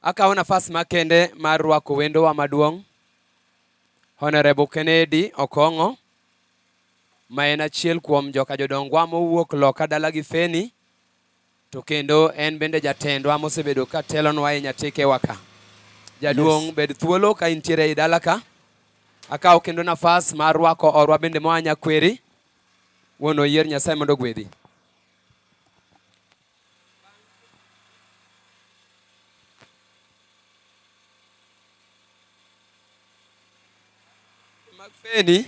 Akawo nafas makende mar rwako wendowa maduong' Honorable Kennedy Okong'o ma en achiel kuom joka jodongwa mowuok loka dala gi Feni to kendo en bende jatendwa mosebedo ka telonwa ahinya tikewa ka. Jaduong' yes. Bed thuolo ka intiere ei dala ka. Akawo kendo nafas mar rwako orwa bende moa Nyakweri. Wuon oyier Nyasaye mondo ogwedhi. Mag Feni,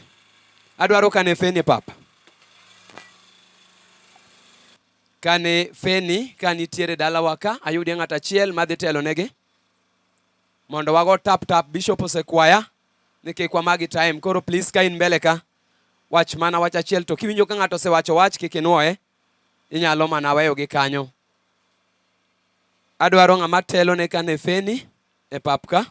adwaro kane Feni papa. Kane Feni ka nitiere dalawa ka, ayudie ng'at achiel madhi telo negi mondo wago tap tap. Bishop osekwaya ni kik wamagi time, koro please ka in mbele ka wach mana wach achiel, to kiwinjo ka ng'ato osewacho wach kik inwoye, inyalo mana weyo gi kanyo. Adwaro ng'ama telo ne kane Feni e pap ka.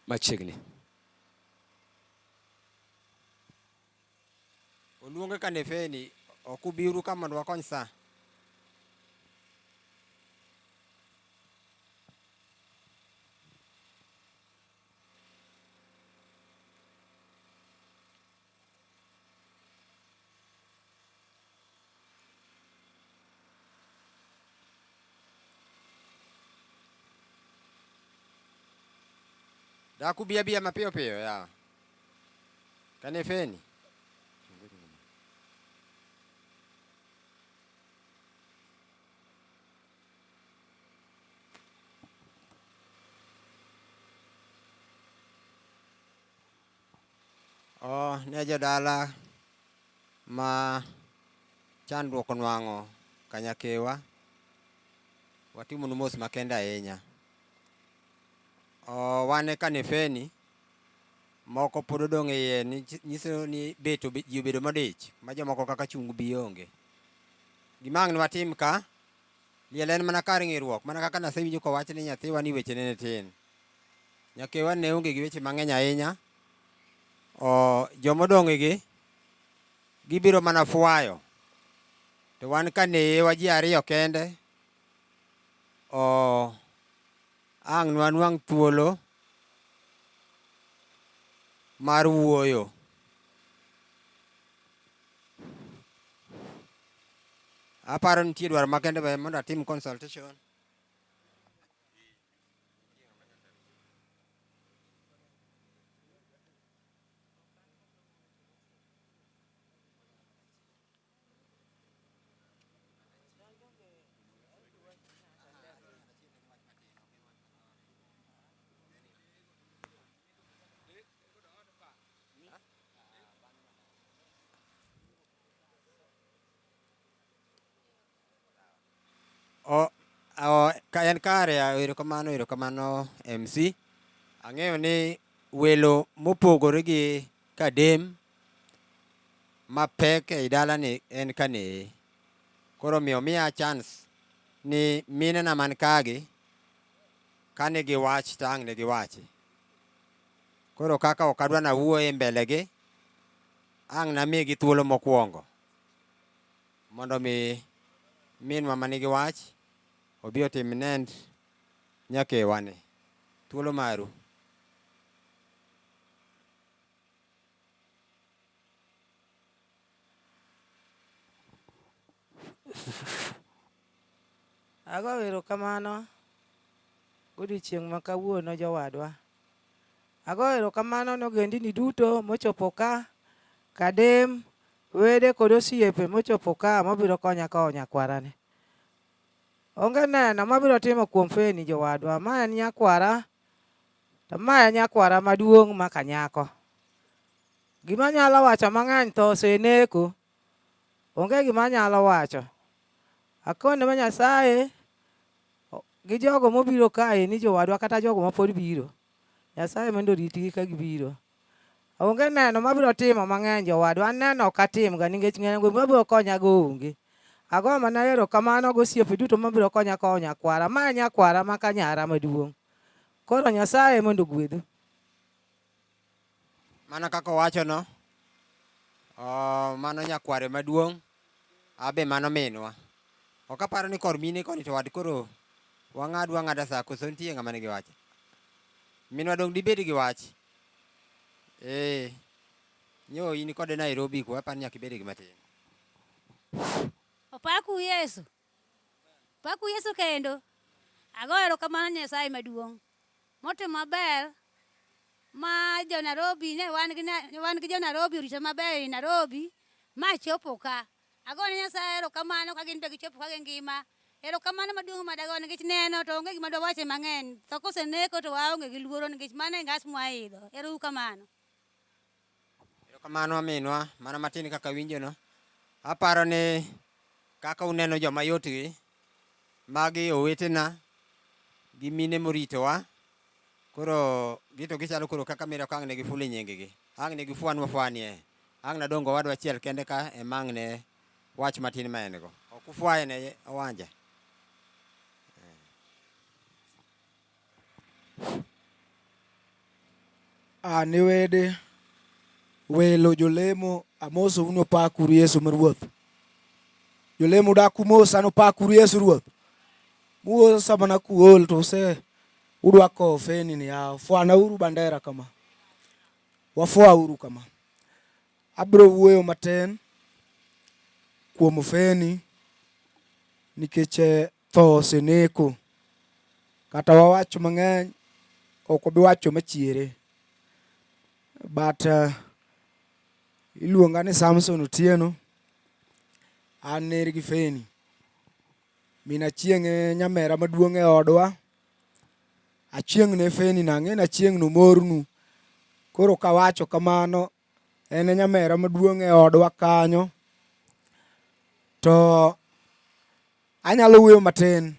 Machiegni. Oluonge kane Feni, ok ubiuru ka mondo wakony sa. Dak ubi abiya mapiyo piyo ya. Kane Feni. Oh, ne jodala ma chandruok onwang'o Kanyakewa, watimonu mos makende ahinya. Oh, wan e Kanifeni, moko pod odong' e iye nyiso ni bet ji obedo modich ma jomoko kaka chung bi onge. Gima ang' nwatim ka, liel en mana kar ng'iruok, mana kaka nasewinjo kowach ni nyathiwa ni wechene ne tin. Nyakewa ne onge gi weche mang'eny ahinya. O, jomodong' gi gibiro mana fwayo. To wan ka neyewa ji ariyo kende, o, ang' nwanwang' thuolo mar wuoyo. Aparo nitie dwaro makende be mondo atim consultation. O, o, ka en kare, erokamano, erokamano MC. Ang'eyo ni welo mopogore gi Kadem mapek ei dalani en Kaneye. Koro omiyo miya chance ni minena man kagi kane giwach to ang' ne giwachi. Koro kaka ok adwa nawuo e mbele gi, ang' namigi thuolo mokwongo. Mondo mi minwa ma nigi wach obi otim nend nyakewani. Thuolo maru. Ago erokamano godiochieng' ma kawuono jowadwa. Ago erokamano ne ogendini duto mochopo ka, Kadem, wede kod osiepe mochopo ka mobiro konya kowo nyakwarani. Onge neno mabiro timo kuom Feni jowadwa. Ma en nyakwara, to ma en nyakwara maduong' maka nyako. Gima anyalo wacho mang'eny tho oseneko. Onge gima anyalo wacho. Akone ma Nyasaye gi jogo mobiro kae ni jowadwa kata jogo mapod biro. Nyasaye mondo oritgi ka gibiro. Onge neno mabiro timo mang'eny jowadwa. An neno ok atimga nikech ng'eyo gima biro konyago onge. Ago mana erokamano gosiepe duto mabiro konya kowo nyakwara. Ma e nyakwara maka nyara maduong'. Koro Nyasaye mondo ogwedhu. Mana kaka owachono, Oh, mano nyakware maduong', abe mano minwa. Ok aparo ni kor mine koni to wad koro wang'ad wang'ada sa koso nitie ng'ama nigi wach. Minwa dong' dibed gi wach. Eh, nyo in kode Nairobi kwa aparo ni nyaka ibed gi matin. Opaku Yesu. Paku Yesu kendo. Agoyo erokamano Nyasaye maduong'. Motimo maber ma jo Nairobi ne wan gi wan gi jo Nairobi orito maber e Nairobi ma chopo ka. Agone Nyasaye erokamano ka gin be gichopo ka gingima. Erokamano maduong' ma dagone nikech neno to onge gima dwawache mang'eny. Tho koseneko to waonge gi luoro nikech mano e ngas mwaidho. Ero uru kamano. Erokamano minwa, mana matin kaka winjono. Aparo ni kaka uneno joma yot gi, magi owetena gi mine moritowa. Koro gito gichalo koro kaka mire ok ang' ne gifulo nying gi. Ang' ne gifuanwa fuanie. Ang' nadong' owadwa achiel kende ka ema ang' ne wach matin ma en go. Ok ufwaye ne Owanja. An wede, welo, jolemo, amosou ni opakuru Yesu ma Ruoth. Jolemo dak umosa ni opakuru Yesu Ruoth. Muosa mana kuol to use udwa kowo feni ni yawa. Fwana uru bandera kama. Wafwa uru kama. Abiro wuoyo matin kuom feni nikech tho oseneko. Kata wawach mang'eny, ok wabi wacho machiere. But iluonga ni Samson Otieno, an ner gi Feni. Min Achieng' e nyamera maduong' e odwa. Achieng' ne Feni nang'e ni Achieng' nomornu. Koro kawacho kamano, en e nyamera maduong' e odwa kanyo. To anyalo wuoyo matin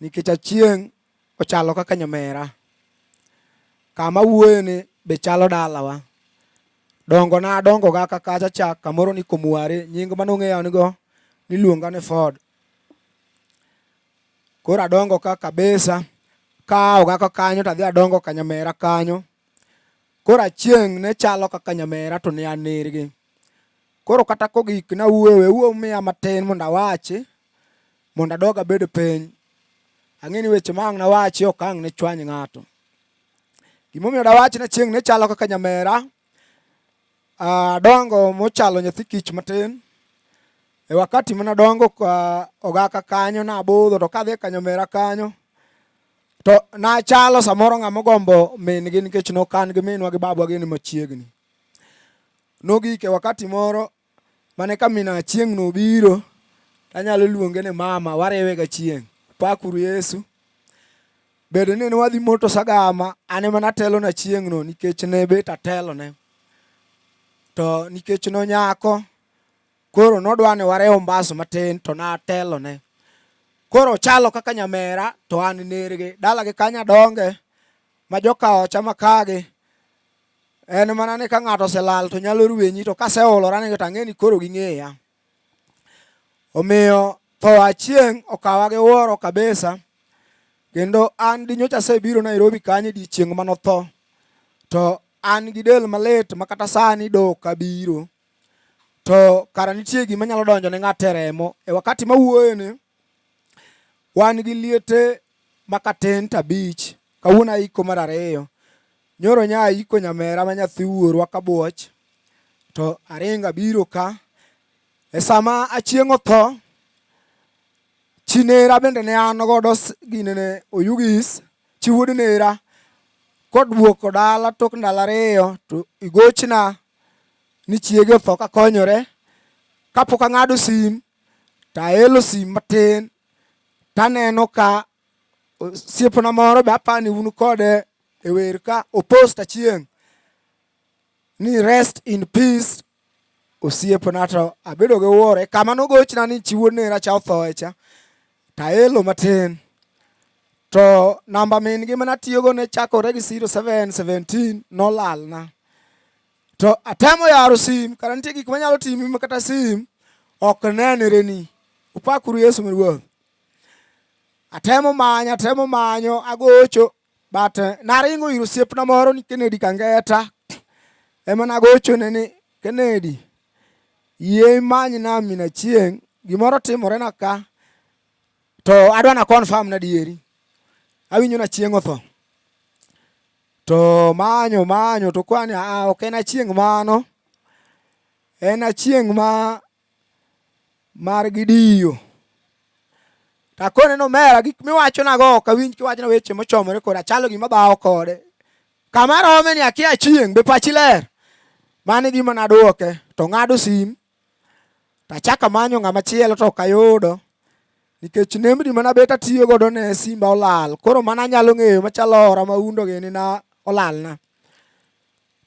nikech Achieng' ochalo kaka nyamera. Kama awuoye ni be chalo dalawa. Dongo na adongo ga ka kacha cha kamoro ni Komware, nying manong'eya nigo niluonga ni Ford. Koro adongo ka kabisa, ka ogaka kanyo to adhi adongo ka nyamera kanyo. Koro Achieng' ne chalo kaka nyamera to ne an nergi. Koro kata kogik nawuoyo, weuru umiya matin mondo awachi, mondo adog abed piny. Ang'e ni weche ma ang' nawachi ok ang' ne chwany ng'ato. Gimomiyo dawach ni Achieng' ne chalo kaka nyamera, adongo mochalo nyathi kich matin. E wakati mane adongo ka ogaka kanyo nabudho to kadhi ka nyamera kanyo to nachalo samoro ng'ama ogombo min gi nikech nokan gi minwa gi babwa gini machiegni. Nogik e wakati moro mane ka min Achieng' nobiro tanyalo luonge ni mama wariwe gAchieng'. Pakuru Yesu. Bedo ni ne wadhi moto Sagama, an ema natelo ne Achieng' no nikech ne bet atelone. To nikech nonyako, koro nodwa ni warew mbas matin to natelone. Koro ochalo kaka nyamera to an nergi. Dalagi kanyo adonge ma joka ocha makagi. En mana ni ka ng'ato oselal to nyalo rwenyi to kaseolora negi to ang'e ni koro ging'eya. Omiyo tho Achieng' okawa gi wuoro kabisa. Kendo an di nyocha asebiro Nairobi kanyo e odiechieng' manotho. To an gi del malit ma kata sani dok abiro. To kara nitie gima nyalo donjo ne ng'ato e remo. E wakati mawuoyo ni, wan gi liete makatin to abich. Kawuono aiko mar ariyo. Nyoro nya aiko nyamera ma nyathi wuorwa Kabuoch. To aringo abiro ka. E sama Achieng' otho, chi nera bende ne an godo ginene Oyugis, chi wuod nera. Koduoko dala tok ndalo ariyo to igochna ni chiege otho kakonyore. Kapok ang'ado sim, to aelo sim matin taneno ka osiepna moro be apani un kode e wer ka opost Achieng' ni rest in peace osiepna to abedo gi wuoro e kama nogochna ni chi wuod nera cha othoe cha to aelo matin to namba min gi mana tiyogo ne chakore gi 0717 nolalna to atemo yaro sim kara nitie gik manyalo timi ma kata sim ok nenre ni upakuru Yesu Ruoth atemo manyo atemo manyo agocho but naringo ir osiepna moro ni Kennedy Kangeta ema nagochone ni Kennedy, yie imanyna min Achieng', gimoro timorena ka to adwa na confirm na dieri. Awinjo na Achieng' otho. To manyo manyo to kwani a ok en Achieng' mano. En Achieng' ma mar gidiyo. To akone ni omera gik miwachonago ok awinj kiwachona weche mochomore koda achalo gima dhawo kode. Kama arome ni akia Achieng' be pachi ler? Mano e gima naduoke. To ng'ado sim to achako amanyo ng'ama chielo to ok ayudo nikech nembni mana bet atiyo godo ne simba olal. Koro mana anyalo ng'eyo machalo ora maundo gini na olalna.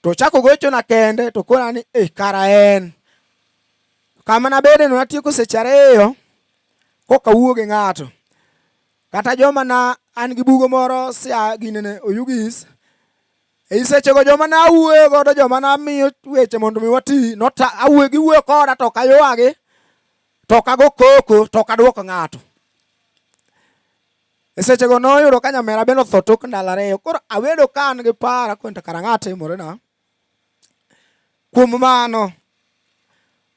To ochako gochona kende to kona ni eh kara en. Kama nabede no natieko seche ariyo koka awuo gi ng'ato. Kata joma na an gi bugo moro sia ginene Oyugis. E sechego joma ne awuoyo godo joma namiyo weche mondo mi wati nota awuoyo giwuoyo koda to ok aywagi to ok ago koko to ok aduoko ng'ato. E sechego noyudo ka nyamera bende otho tok ndalo ariyo. Koro abedo ka an gi paro akoni to kara ang'o timorena. Kuom mano,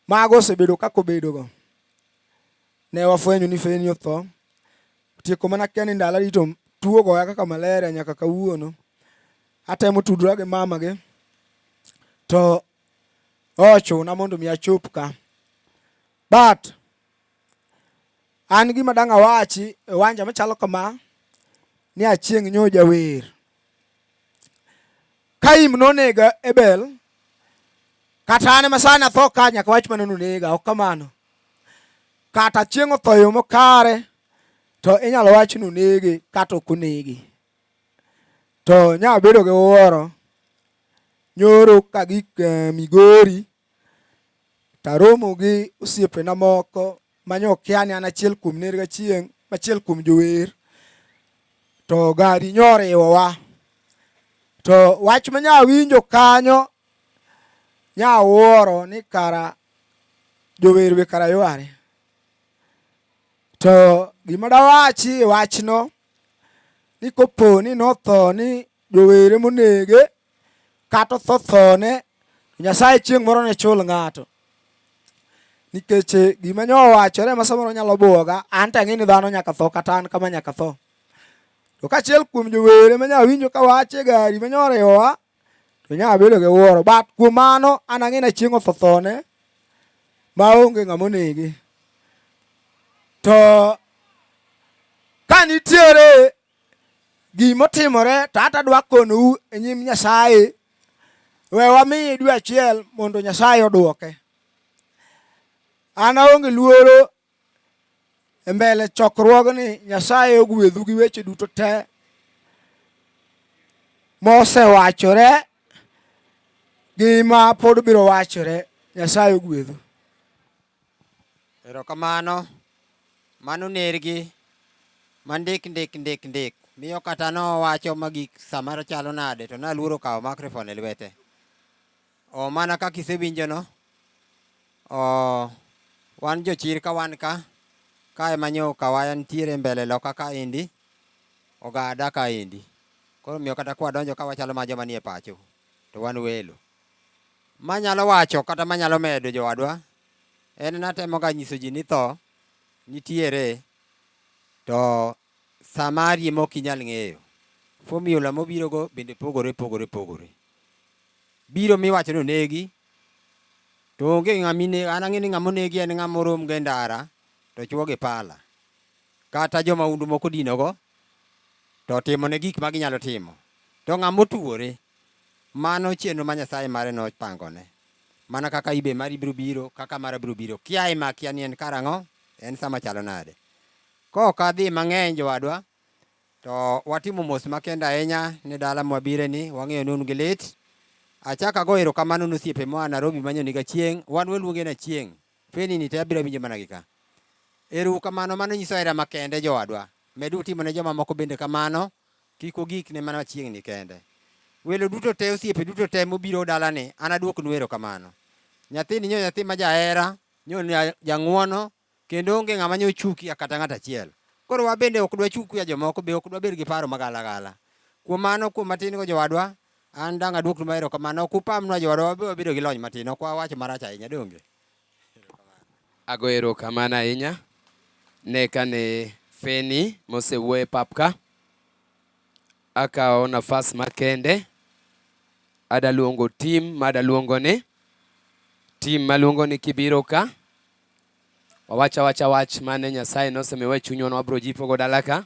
mago osebedo kaka obedogo. Ne wafwenyo ni Feni otho. Otieko mana kia ni ndalo adi to tuo ogoya kaka malaria nyaka kawuono. Atemo tudora gi mama gi to ochuna mondo mi achop ka. But an gima dang' awachi e wanja machalo kama ni Achieng' nyo jawer. Kaim nonego Abel, kata an ema sani atho ka nyaka wach mana nonega, ok kamano. Kata chieng' otho e yo makare, to inyalo wach ni onege kata ok onege. To nya bedo gi wuoro nyoro kagik eh, Migori taromo gi osiepena moko manyo kia ni an achiel kuom ner gachieng' achiel kuom jower to gari nyoriwowa to wach ma nya winjo kanyo nya wuoro ni kara jower be kara yware to gima dawachi e wachno ni kopo ni notho ni jowere monege kata otho thone Nyasaye chieng' moro ne chul ng'ato nikech eh, gima nyo owachore ma samoro nyalo buoga an to ang'e ni dhano nyaka tho kata an kama nyaka tho to kachiel kuom jowere ma nya winjo ka wacho e gari ma nyo oriwowa to nya bedo gi wuoro but kuom mano an ang'e ni chieng' otho thone maonge ng'ama onege to ka nitiere gimotimore to ata adwa konou e nyim Nyasaye we wamiye dwe achiel mondo Nyasaye oduoke. An aonge luoro e mbele chokruogni Nyasaye ogwedhu gi weche duto te mosewachore gi ma pod biro wachore. Nyasaye ogwedhu. Erokamano. Mano nergi ma ndik ndik ndik ndik miyo kata nowacho magik samoro chalo nade to naluoro kawo microphone e lwete. O mana kaka isewinjono, o wan jochir ka wan ka, ka ema nyo kawaya nitiere mbele loka kaendi, ogada kaendi. Koro miyo kata kwadonjo ka wachalo ma joma nie pacho, to wan welo. Manyalo wacho kata manyalo medo jowadwa, en natemoga nyiso ji ni tho nitiere to sama arie ma ok inyal ng'eyo. Formula mobirogo bende pogore pogore pogore. Biro miwacho ni onegi to onge ng'ama inego, an ang'e ni ng'ama onegi en ng'ama orom go e ndara to chwo gi pala. Kata jomahundu moko odinogo to otimone gik ma ginyalo timo. To ng'ama otuore, mano chenro ma Nyasaye mare nopangone. Mana kaka ibe mari biro biro, kaka mara biro biro. Kia ema kia ni en karang'o, en sama chalo nade. Kok adhi mang'eny jowadwa, to watimo mos makende ahinya ne dala mwabire ni, wang'eyo ni un gi lit. Achako ago erokamano ne osiepe moa Nairobi manyo niga chieng', wan waluonge na chieng'. Feni ni te abiro winjo mana gi ka. Ero uru kamano, mano nyiso hera makende jowadwa. Medu timo ne jomamoko bende kamano, kik ogik ne mana chieng'ni kende. Welo duto te, osiepe duto te mobiro dalani, an aduoknu erokamano. Nyathini nyo nyathi ma jahera, nyo jang'uono, kendo onge ng'ama nyo chukia kata ng'at achiel. Koro wabende ok dwa chukia jomoko, be ok dwa bed gi paro magalagala. Kuom mano, kuom matin go jowadwa, An dang' aduoknu ma erokamano. Ok upamnwa jowadwa, wabe wabedo gi lony matin. Ok wawacho marach ahinya, donge? Ago erokamano ahinya ne kane Feni mosewuoyo e pap ka. Akawo nafas makende ada luongo team mada luongo ni team maluongo ni kibiro ka wawacha wacha wach mane Nyasaye nosemiwa e chunywa nwabro jipogo dala ka.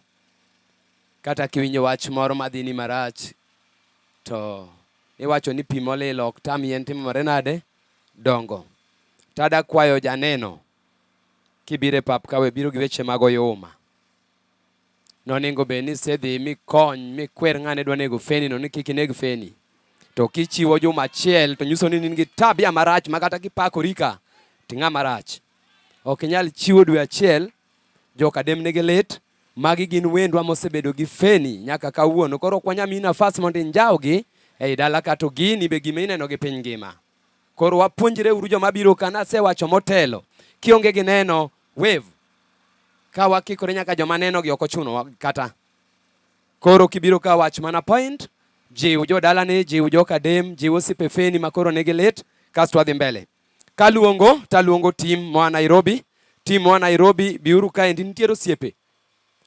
Kata kiwinjo wach moro madhini marach to iwacho ni pi molil ok tam yien timore nade dongo. Tada kwayo janeno kibiro e pap ka we biro gi weche mag oyuma. Noningo bed ni isedhi mikony mikwer ng'ane dwa nego Feni no ni kik ineg Feni. To kichiwo juma achiel to nyiso ni in gi tabia marach ma kata kipakori ka to ing'ama rach. Ok inyal chiwo dwe achiel joka dem nigi lit. Magi gin wendwa mosebedo gi Feni nyaka kawuono. Koro ok wanyal miyi nafas mondo injawgi ei dala ka to gini be gima ineno gi piny ngima. Koro wapuonjre uru joma biro ka nasewacho motelo. Kionge gi neno, wave. Ka wakikore nyaka joma neno gi ok ochuno kata. Koro kibiro ka wach mana point, jiw jodalani, jiw jokadem, jiw osiepe Feni ma koro nigi lit, kasto wadhi mbele. Kaluongo, taluongo team moa Nairobi. Team moa Nairobi, biuru kaendi, nitiere osiepe.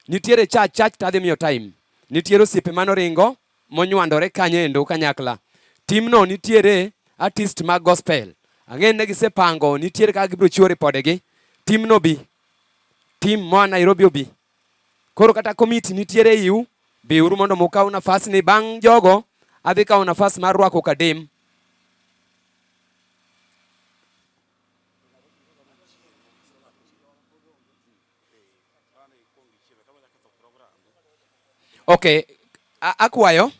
Nitiere chach chach tadhi miyo time. Nitiere osiepe manoringo monywandore kanyo endo kanyakla. Team no nitiere artist mag gospel. Ang'e ni gisepango nitiere kaka gibiro chiwo ripodegi. Team no bi. Team moa Nairobi obi. Koro kata komiti nitiere iu, biuru mondo mukaw nafas ni bang' jogo adhi kawo nafas mar rwako Kadem. Okay, akwayo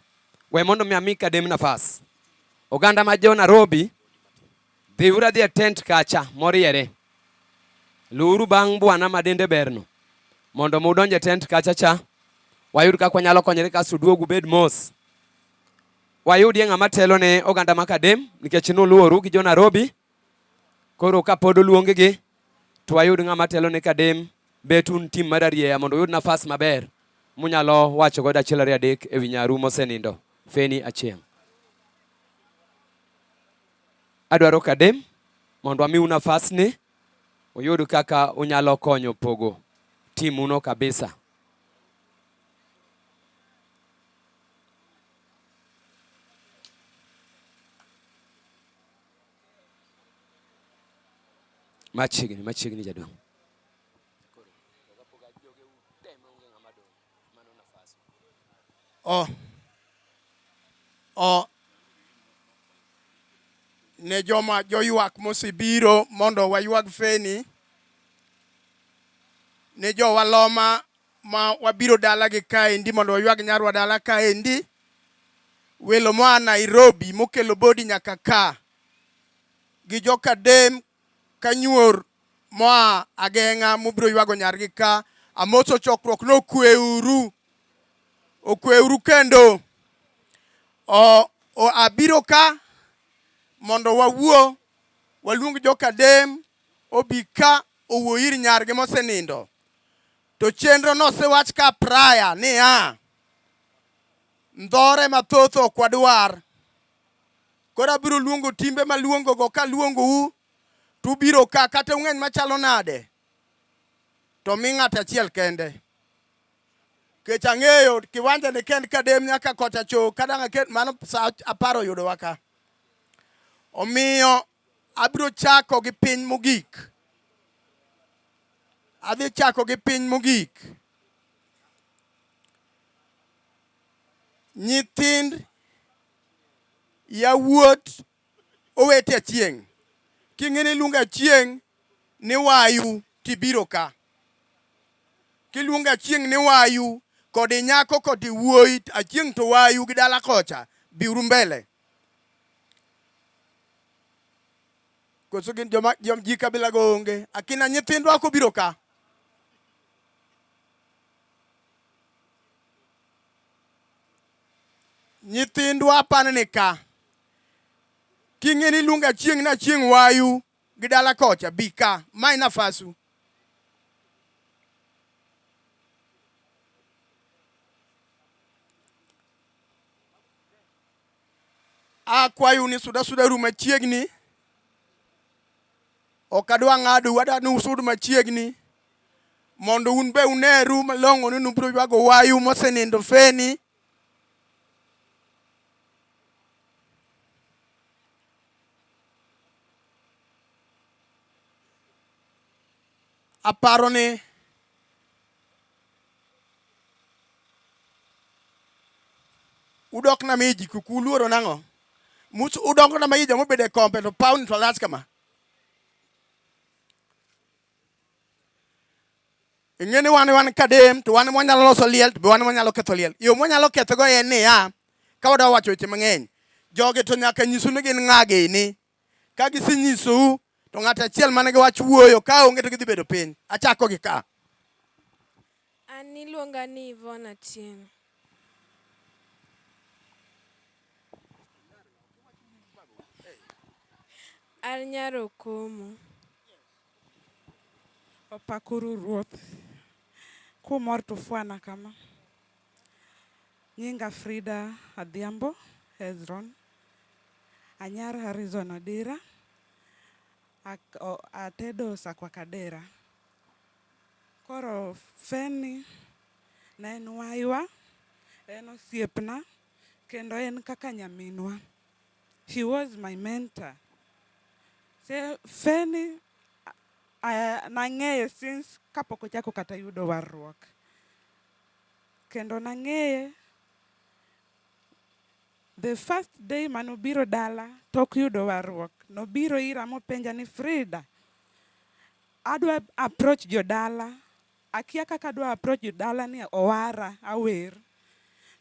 we mondo mi ami Kadem nafas. Oganda ma jo Nairobi, dhiuru adhi e tent kacha moriere. Luuru bang' bwana ma dende berno mondo mudonj e tent kacha cha wayud kaka wanyalo konyore kasto uduogu ubed mos. Wayudie ng'ama telo ne oganda ma Kadem nikech nuluoru gi jo Nairobi. Koro kapod oluong-gi to wayud ng'ama telo ne Kadem bet un tim mar arieya mondo uyud nafas maber munyalo wacho godo achiel ariyo adek ewi nyaru mosenindo Feni Achieng'. Adwaro Kadem mondo amiu nafas ni uyud kaka unyalo konyo pogo timuno kabisa. Machiegni, machiegni jaduong'. O, o, ne joma joywak mosebiro mondo waywag Feni, ne jowaloma ma wabiro dala gi kaendi mondo waywag nyarwa dala kaendi, welo moa Nairobi mokelo bodi nyaka ka, gi jokadem kanyuor moa Ageng'a mobiro ywago nyargi ka, amoso chokruok no okweuru, okweuru kendo. O, o, abiro ka mondo wawuo, waluong jokadem obi ka owuo ir nyargi mosenindo. To chenro nosewach ka prior niya, ndhore mathoth ok wadwar. Koro abiro luongo timbe maluongogo kaluongou to ubiro ka kata ung'eny machalo nade to mi ng'ato achiel kende. Kech ang'eyo kiwanja ni kend kadem nyaka kocha cho kadang' aket mano sa apar oyudowa ka. Omiyo abiro chako gi piny mogik. Adhi chako gi piny mogik. Nyithind yawuot owete Achieng'. King'e ni iluongo Achieng' ni wayu tibiro ka. Kiluongo Achieng' ni wayu kod nyako kod wuoyi Achieng' to wayu gi dala kocha biuru mbele. Koso gin joma jom ji kabila go onge. Akina nyithindwa ok obiro ka. Nyithindwa apani ni ka. King'e ni iluongo Achieng' ni Achieng' wayu gi dala kocha bi ka. Mae nafasu. Akwayu ni suda suda ru machiegni. Ok adwa ng'adou, adwa ni usud machiegni mondo un be uneru malong'o ni nubiro ywago wayu mosenindo feni. Aparo ni udok na miji kik uluoro nang'o? Mus udongo na maiji mobedo e kombe to pawn to lach kama. Ing'e ni wan wan kadem to wan mwanyalo loso liel to be wan mwanyalo ketho liel. Yo mwanyalo kethogo en niya, ka wadwa wacho weche mang'eny, jogi to nyaka nyisu ni gin ng'a gini. Ka gisenyisou to ng'ato achiel man gi wach wuoyo, ka onge to gidhi bedo piny. Achako gi ka. An iluonga ni Yvonne Atieno. An nyar Okomo. Opakuru Ruoth. Kumor to fwana kama. Nyinga Frida Adhiambo Hezron. Anyar Harrison Odira. Atedo Sakwa Kadera. Koro Fenny ne en waywa, en osiepna, kendo en kaka nyaminwa. She was my mentor. Fenny nang'eye since kapok ochako kata yudo warruok. Kendo nang'eye the first day manobiro dala tok yudo warruok, nobiro ira mopenja ni Frida, adwa approach jodala, akia kaka adwa approach jodala ni owara awer.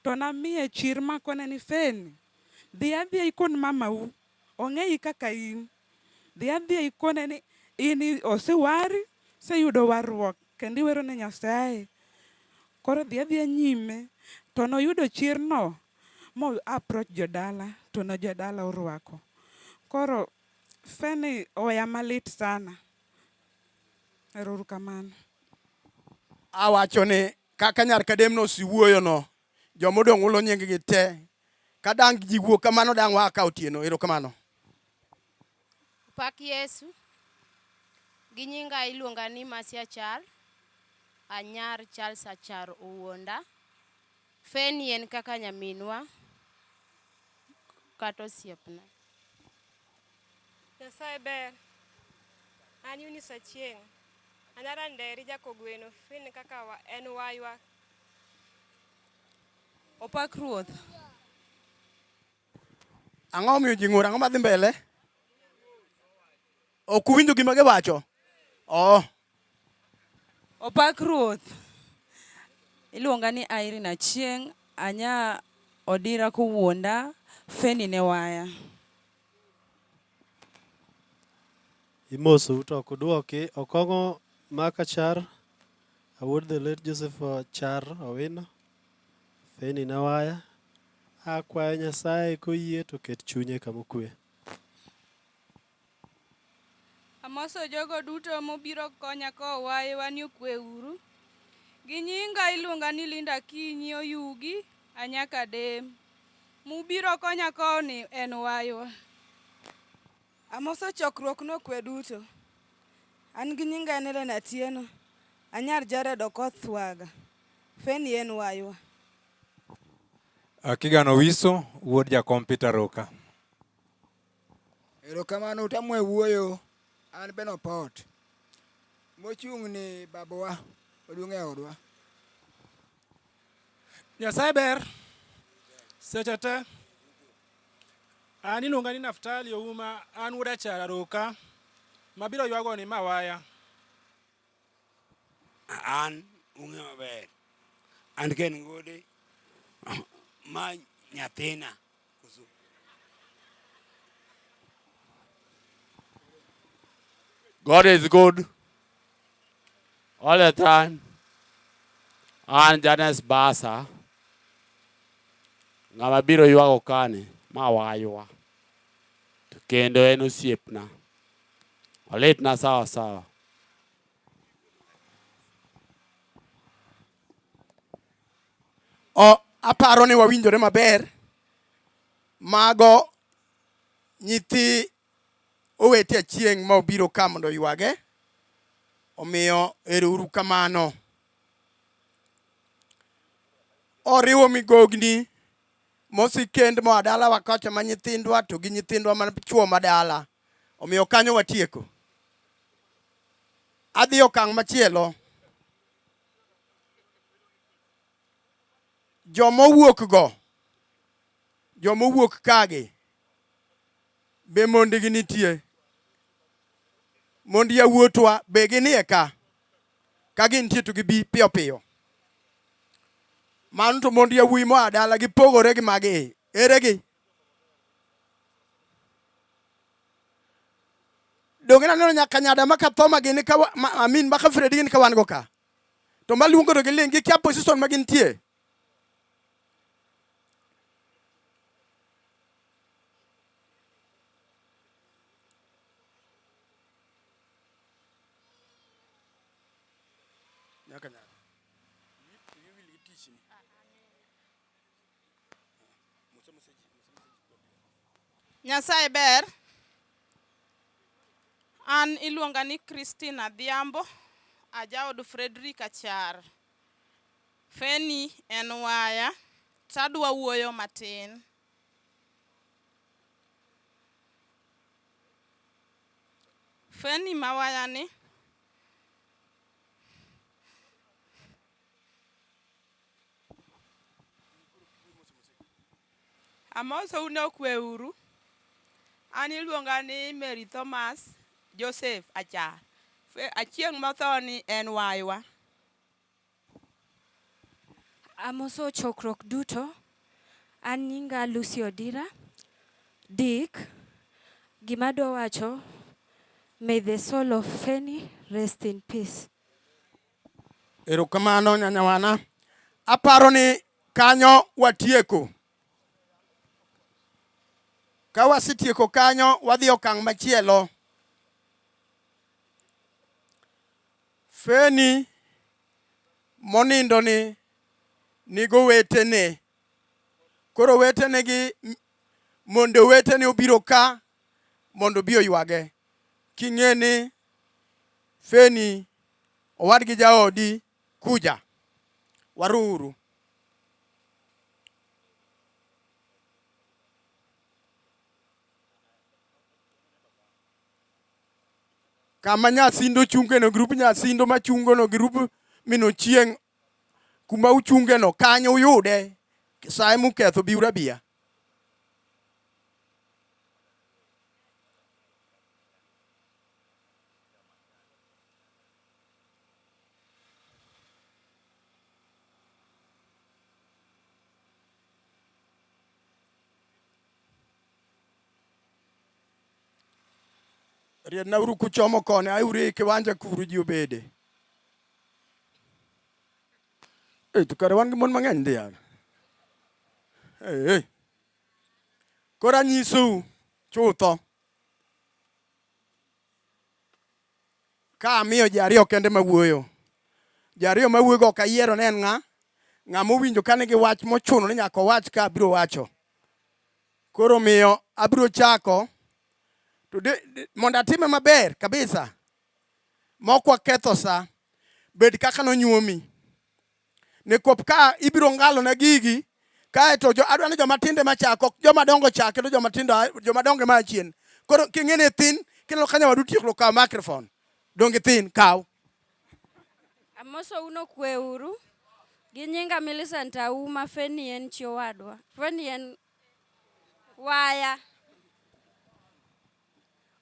To namiye chir makone ni Fenny, dhi adhiya ikon mamau, ong'eyi kaka in. Dhi adhiya ikone ni in osewari, iseyudo warruok kendo iwero ne Nyasaye. Koro dhi adhiya nyime. To noyudo chirno mo approach jodala to ne jodala orwako. Koro Fenny oweya malit sana. Ero uru kamano. Awacho ni kaka nyar Kadem nosewuoyono, joma odong' hulo nying gi te. Ka dang' ji wuok kamano dang' waa ka otieno. Erokamano. Pak Yesu. Gi nyinga iluonga ni Mercy Achar. Anyar Charles Achar Owuonda. Fenny en kaka nyaminwa kata osiepna. Nyasaye ber. An Eunice Achieng'. Anyar Nderi Jakogweno. Fenny kaka wa, en waywa. Opak Ruoth. Ang'o omiyo ji ng'ur? Ang'o madhi mbele? Ok uwinjo gima giwacho? Oh. Opak Ruoth. Iluonga ni Irene Achieng', anya Odira kowuonda, Fenny ne waya. Imosou to ok udwoki. Okong'o Mark Achar, awuod the late Joseph Achar Owino, Fenny ne waya. Akwayo Nyasaye koyie to oket chunye kama okwe. Amoso jogo duto mobiro konya kowo waywa ni okwe uru. Gi nyinga iluonga ni Linda Akinyi Oyugi, anyaka Dem. Mubiro konya kowo ni en waywa. Amoso chokruok nokwe duto. An gi nyinga en Hellen Atieno, anyar Jared Okoth Waga. Fenny en waywa. Kigan Owiso, wuod Jakom Peter Roka. Erokamano utamwa wuoyo, an Ben Opot. Mochung' ni babawa maduong' e odwa. Nyasaye ber seche te. An iluonga ni Naftali Ouma, an wuod Achara Roka, mabiro ywago ni mawaya. An ung'e maber. An Ken Ngode ma nyathina. God is good all the time. An Janes Basa, ng'ama biro ywago kani ma waywa to kendo en osiepna. Olitna sawa sawa. O, aparo ni wawinjore maber. Mago nyithi owete achieng' ma obiro ka mondo oywage. Omiyo ero uru kamano. Oriwo migogni mosikend moa dalawa kocha ma nyithindwa to gi nyithindwa ma chuo ma dala. Omiyo kanyo watieko. Adhi okang' machielo. Joma owuok go, joma owuok kagi, be mondgi nitie? Mond yawuotwa be ginie ka? Ka gintie to gibi piyo piyo. Mano to mond yawuoyi moa dala gipogore gi magi. Ere gi? Donge naneno nyaka nyada ma Kathoma gini ka ma, I mean ma Kafredi gini ka wan go ka. To maluongo to giling gikia position ma gintie. Nyaka nyaka. Nyasaye ber. An iluonga ni Christine Adhiambo, ajaod Fredrick Achar. Feni en waya, tadwa wuoyo matin. Feni ma waya ni Amosou ni okwe uru. An iluonga ni Mary Thomas Joseph Achar. Achieng' motho ni en waywa. Amoso chokruok duto. An nyinga Lucy Odira. Dick, gima adwa wacho, may the soul of Feni rest in peace. Erokamano nyanyawana. Aparo ni kanyo watieko. Ka wasetieko kanyo, wadhi okang' machielo. Feni monindo ni nigo wetene. Koro wetene gi mondo wetene obiro ka mondo obi oywage. King'e ni Feni owadgi jaodi kuja. Waruru. Kama Nyasindo chungeno, grup Nyasindo machungono, grup min Ochieng' kuma uchungeno, kanyo uyude. Saye muketho biuru abiya. Riednauru kuchomo koni, auru e kiwanja kuru ji obede. Eh, to kare wan gi mon mang'eny ndi yawa. Eh, eh. Koro anyisou chutho. Ka amiyo ji ariyo kende mawuoyo. Ji ariyo mawuoyogo ok ayiero ni en ng'a. Ng'ama owinjo ka nigi wach mochuno ni nyaka owach ka abiro wacho. Koro omiyo abiro chako to de, de, mondo atime maber kabisa mok waketho sa bed kaka nonyuomi. Nikwop ka ibiro ngalona gigi kaeto jo adwa ni joma tindo ema chak ok joma dongo chak kendo joma tindo joma dongo ema achien. Koro king'e ni thin kineno ka nyawadu tieko kaw microphone. Donge thin kaw. Amosou nokwe uru. Gi nyinga Millicent Auma, Feni en chi owadwa. Feni en waya.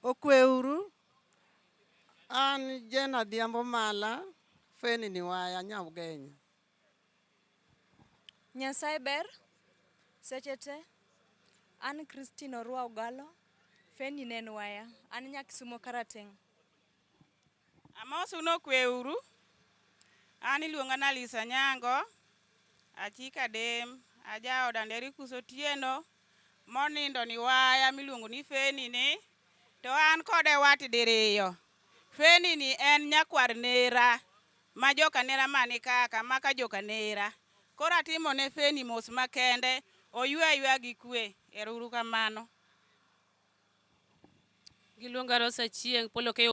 Okwe uru. An Jane Adhiambo Mala, Feni ni waya, Nyamgenya. Nyasaye ber seche te. An Christine Orwa Ogalo, Feni ne en waya. An nya Kisumo Karateng'. Amosu nokwe uru. An iluonga ni Alice Anyango, achika dem, ajaod Andericus Otieno, monindo ni waya miluongo ni Feni ni, to an kode wat diriyo. Feni ni en nyakwar nera, ma joka nera mani kaka, maka joka nera. Koro atimo ne Feni mos makende, oywe ayweya gi kwe. Ero uru kamano. Giluonga Rosa Achieng', Polo Keyo.